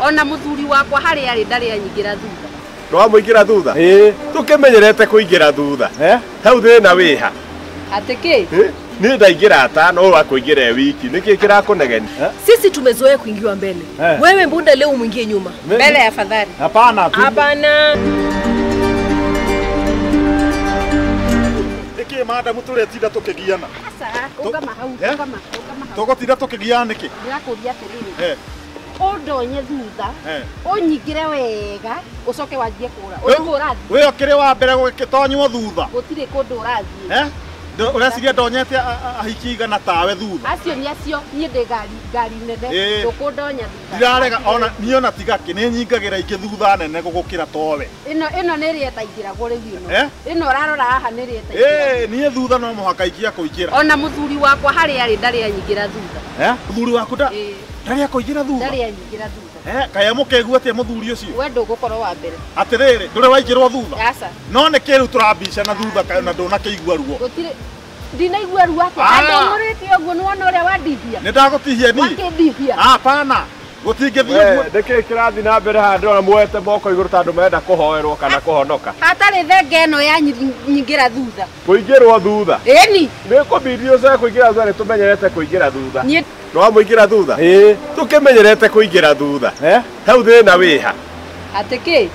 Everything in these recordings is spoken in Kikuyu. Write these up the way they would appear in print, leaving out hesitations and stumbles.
Ona muthuri wakwa hari ari ndari anyingira thutha. No amũingĩra thutha? Ĩĩ. Tũkĩmenyerete kũingĩra thutha. Hau thĩna wĩha. Atĩ kĩ? Niĩ ndaingĩra atano ũyũ akũingĩra e wiki. Nĩkĩ kĩrakũnegenia? Sisi tumezoea kuingiwa mbele. Wewe mbunda leo umwingie nyuma. Mbele afadhali. Hapana. Hapana. Nĩkĩ madam tũretinda tũkĩgiana? Aca, ũngama hau, ũngama, ũngama hau. Tũgũtinda tũkĩgiana nĩkĩ? Ndĩrakũria atĩrĩrĩ. Ũndonye thutha, ũnyingĩre wega, ũcoke wanjie kũra. Ũrĩkũ ũrathiĩ? We ũkĩrĩ wa mbere gũgĩtonywo thutha. Gũtirĩ kũndũ ũrathiĩ. Ũreciria ndonyete ahiki igana tawe thutha. Acio nĩ acio, niĩ ndĩ ngari nene, ndũkũndonya thutha. Ndirarega ona niĩ ona tiga kĩ nĩ nyingagĩra ingĩ thutha nene gũgũkĩra towe. Ĩno ĩno nĩ ĩrĩa ĩtaingĩragwo rĩu ĩno. Ĩno ũrarora haha nĩ ĩrĩa ĩtaingĩragwo. Niĩ thutha no mũhaka ikia kũingĩra. Ona mũthuri wakwa harĩa arĩ ndarĩ anyingĩra thutha. Mũthuri waku ndarĩ akũingĩra thutha? Ndarĩ anyingĩra thutha. Kaĩ mũkĩigua atĩa mũthuri ũcio? We ndũgũkorwo wa mbere. Atĩrĩrĩ, ndũrĩ waingĩrwo thutha? Aca. No nĩ kĩ rĩu tũrambicana thutha kaĩ ona ndũnakĩigua ruo? Gũtirĩ. Ndinaigua ruo atĩa? Andũng'ũrĩte ũguo nĩwona ũrĩa wandihia? Nĩ ndagũtihia niĩ? Wakĩndihia. Hapana. Gũtingĩthiĩ ũguo. Nĩkĩ kĩrathiĩ na mbere haha ndĩrona muoete moko igũrũ ta andũ marenda kũhoerwo kana kũhonoka. Hatarĩ thenge ĩno ya nyingĩra thutha. Kũingĩrwo thutha? Ĩni. Nĩ kũbidi ũcoke kũingĩra thutha, nĩ tũmenyerete kũingĩra thutha. No amũingĩra thutha? Ĩĩ. Tũkĩmenyerete kũingĩra thutha. Hau thĩna wĩha. Atĩ kĩ?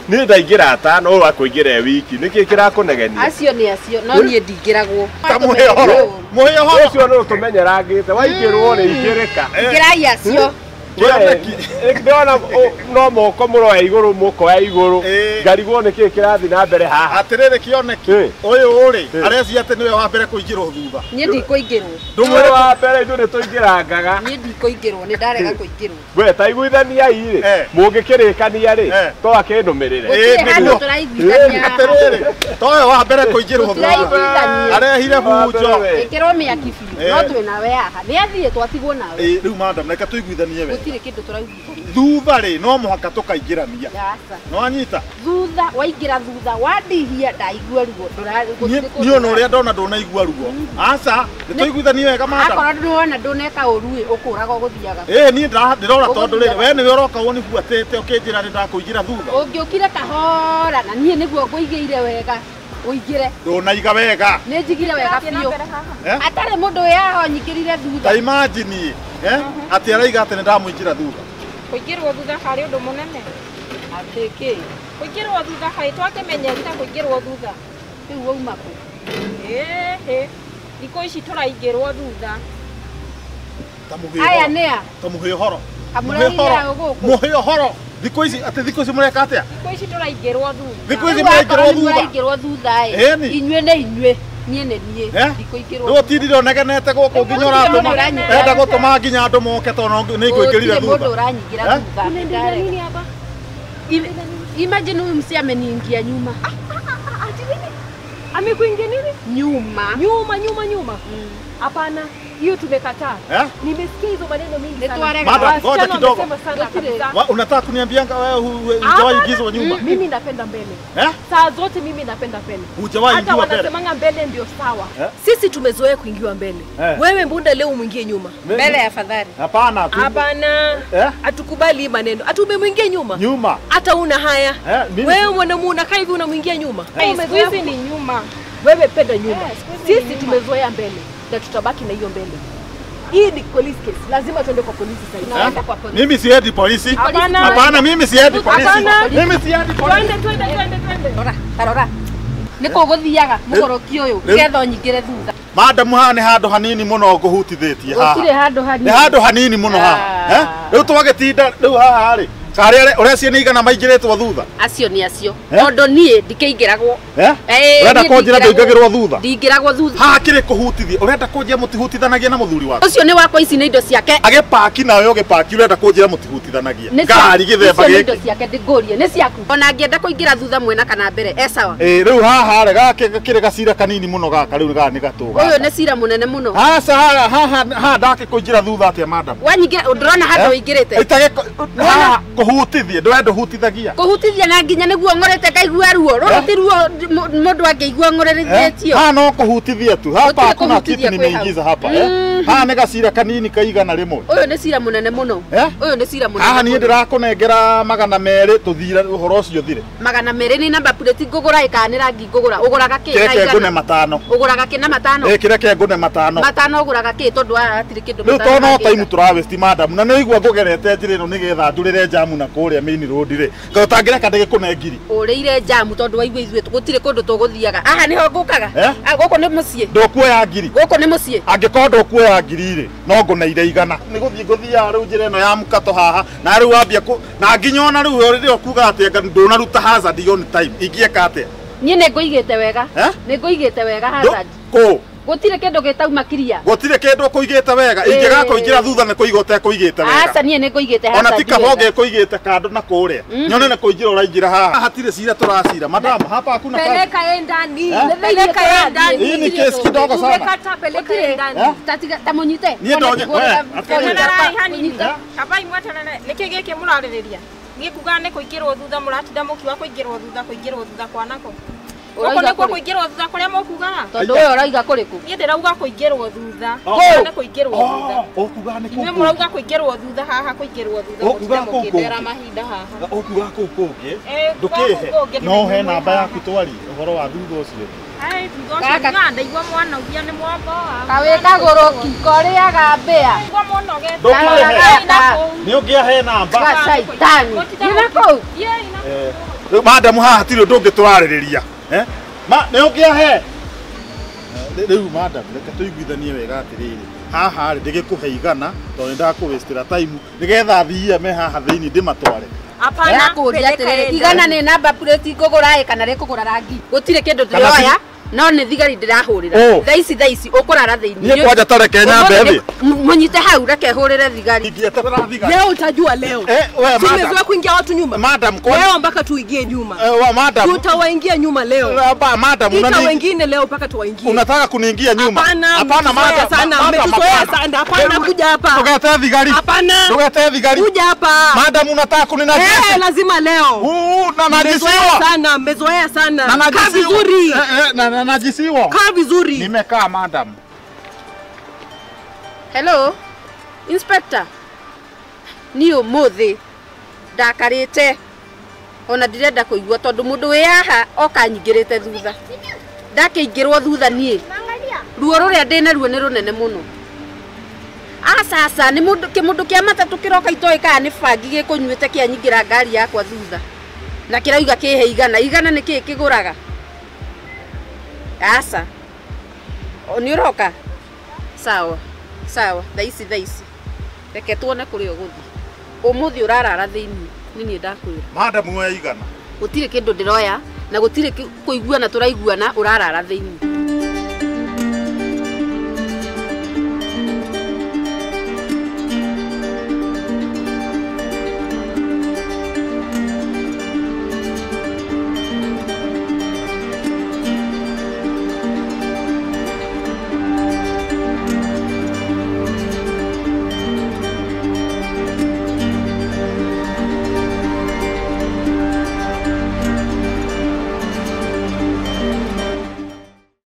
Niĩ ndaingĩra atano ũyũ akũingĩra e wiki. Nĩkĩ kĩrakũnegenia? Acio nĩ acio, no niĩ ndingĩragwo. Ta mũhe ũhoro. Mũhe ũhoro. Ũcio nĩ ũtũmenyerangĩte. Waingĩrwo rĩ, ingĩrĩka. Ingĩrai acio. Ndĩrona no moko mũroya igũrũ, mũkoya igũrũ. Ngarigwo nĩkĩ kĩrathiĩ na mbere haha. Atĩrĩrĩ kĩoneki, ũyũ rĩ, arecia atĩ nĩwe wa mbere kũingĩrwo thutha. Niĩ ndikũingĩrwo. Ndũmwĩre wa mbere ithuĩ nĩtũingĩrangaga. Niĩ ndikũingĩrwo, nĩ ndarega kũingĩrwo. We ta iguithaniai rĩ, mũngĩkĩrĩkania rĩ, to akĩnũmĩrĩre. Gũtirĩ handũ tũraiguithania. Atĩrĩrĩ, to we wa mbere kũingĩrwo thutha. Arehire bunjo. Ĩkĩrwo mĩaki biũ, no twĩ nawe haha. Nĩ athiĩ twatigwo nawe. Rĩu madam, reke tũiguithanie wega. Gũtirĩ kĩndũ tũraiguithania. Thutha rĩ, no mũhaka tũkaingĩrania. Aca. Nĩ wanyita? Thutha, waingĩra thutha, wandihia ndaigua ruo. Niĩ ona ũrĩa ndona ndũnaigua ruo. Aca, nĩ tũiguithanie wega madam. Akorwo ndũrona ndũneka ũru ĩ, ũkũraga ũgũthiaga. Niĩ ndĩrora tondũ rĩrĩ, we nĩwe ũroka ũnibuatĩte ũkĩnjĩra nĩ ndakũingĩra thutha. Ũngĩũkire kahora na niĩ nĩguo ngũigĩire wega. Ũingĩre. Ndũnaiga wega. Nĩ njigire wega biũ. Atarĩ mũndũ wĩ haha ũnyingĩrire thutha. Ta imagine atĩ araiga atĩ nĩ ndamũingĩra thutha. Kũingĩrwo thutha harĩ ũndũ mũnene. Atĩ kĩ? Kũingĩrwo thutha kaĩ twakĩmenyerire kũingĩrwo thutha. Rĩu wauma kũ? Ĩhĩ. Thikũ ici tũraingĩrwo thutha. Ta mũhe ũhoro. Aya nĩ a? Ta mũhe ũhoro. Kamũrehire aũ gũkũ? Mũhe ũhoro. Thikũ ici atĩ thikũ ici mũreka atĩa? Thikũ ici tũraingĩrwo thutha. Thikũ ici mũraingĩrwo thutha. Mũraingĩrwo thutha ĩ. Inyuĩ nĩ inyuĩ. Niĩ nĩ niĩ. Ndikũingĩrwo. Rĩu ũtindire ũnegenete gũkũ nginya ũratũma. Enda gũtũma nginya andũ moke tondũ nĩ ngũingĩrire thutha. Gũtirĩ mũndũ ũranyingĩra thutha. Nini hapa? Imagine huyu msi ameniingia nyuma. Ati nini? Amekuingia nini? Nyuma. Nyuma, nyuma, nyuma. Hapana. Hiyo tumekataa. Nimesikia hizo maneno mingi sana. Madam, ngoja kidogo. Unataka kuniambia wewe hujawahi ingizwa nyuma? Mimi napenda mbele. Saa zote mimi napenda mbele. Hujawahi ingiwa mbele. Hata wanasemanga mbele ndio sawa. Sisi tumezoea kuingiwa mbele. Wewe mbunda leo umwingie nyuma. Mbele afadhali. Hapana. Hapana. Hatukubali maneno. Hata umemwingia nyuma. Nyuma. Hata una haya. Wewe mwanamume unakaa hivi unamwingia nyuma. Siku hizi ni nyuma. Wewe penda nyuma. Sisi tumezoea mbele. Na tutabaki na hiyo mbele. Hii ni police case. Lazima tuende kwa polisi sasa. Mimi siendi polisi. Hapana, mimi siendi polisi. Mimi siendi polisi. Twende, twende, twende, twende. Rora, tarora. Niko guthiaga mugoroki uyu ngetha unyingire thutha. Madam haha nĩ handũ hanini mũno ngũhutithĩtie haha. Gũtirĩ handũ hanini. Nĩ handũ hanini mũno haha. Rĩu twagĩtinda rĩu haha rĩ. Karĩa ũrecia nĩ igana maingĩrĩtwo thutha. Acio nĩ acio. Tondũ niĩ ndikĩingĩragwo. Ũrenda kũnjĩra ndũingagĩrwo thutha? Ndingĩragwo thutha. Haha kĩrĩ kũhutithia. Ũrenda kũnjĩra mũtihutithanagia na mũthuri waku? Ũcio nĩ wakwa, ici nĩ indo ciake. Agĩpaki nawe ũgĩpaki ũrenda kũnjĩra mũtihutithanagia. Ngari gĩthemba gĩkĩ. Icio nĩ indo ciake ndĩngũrie, nĩ ciaku. Ona angĩenda kũingĩra thutha mwena kana mbere, e sawa. Rĩu haha rĩ gaka kĩrĩ gacira kanini mũno gaka rĩu gaka nĩ gatũ. Ũyũ nĩ cira mũnene mũno. Aca haha haha ndakĩkũingĩra thutha atĩa madam? Wanyingĩra ndũrona handũ ũingĩrĩte. Haha Kũhutithia ndwenda hutithagia. Kũhutithia na nginya nĩguo ng'orete ngaigua ruo. Rũrũ ti ruo mũndũ angĩigua ng'orerithĩtio. Haha no kũhutithia tu. Hapa hakuna kitu nimeingiza hapa. Haha nĩ gacira kanini ka 100. Ũyũ nĩ cira mũnene mũno. Ũyũ nĩ cira mũnene. Haha niĩ ndĩrakũnengera 200 tũthire ũhoro ũcio thire. 200 nĩ namba plate ngũgũra ĩkana nĩ rangi ngũgũra. Ũgũraga kĩ na igana? Ngũne 5. Ũgũraga kĩ na 5? Kĩreke ngũne 5. 5 ũgũraga kĩ tondũ haha hatirĩ kĩndũ 5. Rĩu to no time tũrawesti madam na nĩ igua ngũgerete njĩra ĩno nĩgetha njũrĩre jamu na kũrĩa main road rĩ. Kaĩ ũtangĩreka ndĩgĩkũne ngiri. Ũrĩire jamu tondũ waigua ithuĩ gũtirĩ kũndũ tũgũthiaga. Haha nĩho ngũkaga. Gũkũ nĩ mũciĩ. Ndũkuoya ngiri. Gũkũ nĩ mũciĩ. Angĩkorwo ndũkuoya ngiri rĩ, no ngũneire 100. Nĩ gũthiĩ ngũthiaga rĩu njĩra ĩno ya mũkato haha na rĩu wambia na nginya ona rĩu rĩrĩa ũkuga atĩ ndũnaruta hazard on time ingĩeka atĩa? Niĩ nĩ ngũigĩte wega. Nĩ ngũigĩte wega hazard. Kũ? Gũtirĩ kĩndũ gĩtauma kiria. Gũtirĩ kĩndũ ũkũigĩte wega. Ingĩgakũingĩra thutha nĩ kũiga ũtekũigĩte wega. Aca niĩ nĩ ngũigĩte hazard. Ona ti kaba ũngĩkũigĩte kando na kũrĩa. Nyone nĩ kũingĩra ũraingĩra haha. Hatirĩ cira tũracira. Madam, hapa hakuna kazi. Peleka yeye ndani. Peleka yeye ndani. Hii ni kesi kidogo sana. Umekata peleka yeye ndani. Tatiga tamunyite. Niĩ ndonye. Kaba imweterere. Nĩkĩ gĩkĩ mũrarĩrĩria? Niĩ ngugaga nĩ kũingĩrwo thutha mũratinda mũkiuga kũingĩrwo thutha kũingĩrwo thutha kwanako. Gũkũ nĩkuo kũingĩrwo thutha kũrĩa mũkugaga? Tondũ ũyũ ũrauga kũrĩkũ? Niĩ ndĩrauga kũingĩrwo thutha. Nĩ kũingĩrwo thutha. Ũkugaga nĩ kũu. Inyuĩ mũrauga kũingĩrwo thutha haha kũingĩrwo thutha. Ũkugaga kũu kũngĩ. Mahinda haha. Ũkugaga kũu kũngĩ. Ndũkĩhe. No he namba yaku twarie ũhoro wa thutha ũcio. Ai thutha ũcio ndaigua mwana ũgia nĩ mwamboa. Kawĩkagũrũki korĩaga mbĩa. Ndaigua mũnogete. Nĩ ũngĩahe namba. Gacaitani. Nĩ na kũu. Rĩu madam haha hatirĩ ũndũ ũngĩ tũrarĩrĩria. Ma nĩ ũngĩahe. Rĩu madam reke tũiguithanie wega atĩrĩrĩ. Haha rĩ ndĩgĩkũhe 100 tondũ nĩ ndakũwastĩra time nĩgetha thiie me haha thĩinĩ ndĩmatware. Hapana kũria atĩrĩrĩ 100 nĩ namba plate ngũgũra ĩ kana rĩkũgũra rangi. Gũtirĩ kĩndũ ndĩroya. No nĩ thigari ndĩrahũrĩra. Thaa ici ũkũrara thĩinĩ. Niĩ kwanja ta reke nyambe thĩ. Mũnyite hau reke hũrĩre thigari. Ingĩeterera thigari. Leo utajua leo. Wewe madam. Tumezoea kuingia watu nyuma. Madam kwa leo mpaka tuingie nyuma. Madam. Tutawaingia nyuma leo. Madam unani. Wengine leo mpaka tuwaingie. Unataka kuniingia nyuma? Hapana madam. Sana mmetuzoea sana. Hapana kuja hapa. Tugete thigari. Hapana. Tugete thigari. Kuja hapa. Madam unataka kuninajisi. Lazima leo. Na najisiwa. Sana mmezoea sana. Kaa vizuri. Na najisiwa. Kaa vizuri. Nimekaa madam. Hello Inspector. Niĩ ũmũthĩ ndakarĩte ona ndirenda kũigua tondũ mũndũ wĩ haha oka nyingĩrĩte thutha. Ndakĩingĩrwo thutha niĩ. Ruo rũrĩa ndĩnaruo nĩ rũnene mũno. Aca nĩ mũndũ kĩmũndũ kĩa matatũ kĩroka itoĩ kana nĩ bangi gĩkũnyuĩte kĩanyingĩra ngari yakwa thutha. Na kĩrauga kĩhe 100. 100 nĩ kĩĩ kĩgũraga? Aca. Nĩ ũroka? Sawa. Sawa, thaa ici. Reke tuone kũrĩa ũgũthiĩ. Ũmũthĩ ũrarara thĩinĩ, nĩ niĩ ndakwĩra. Madam oya 100. Gũtirĩ kĩndũ ndĩroya na gũtirĩ kũiguana tũraiguana ũrarara thĩinĩ.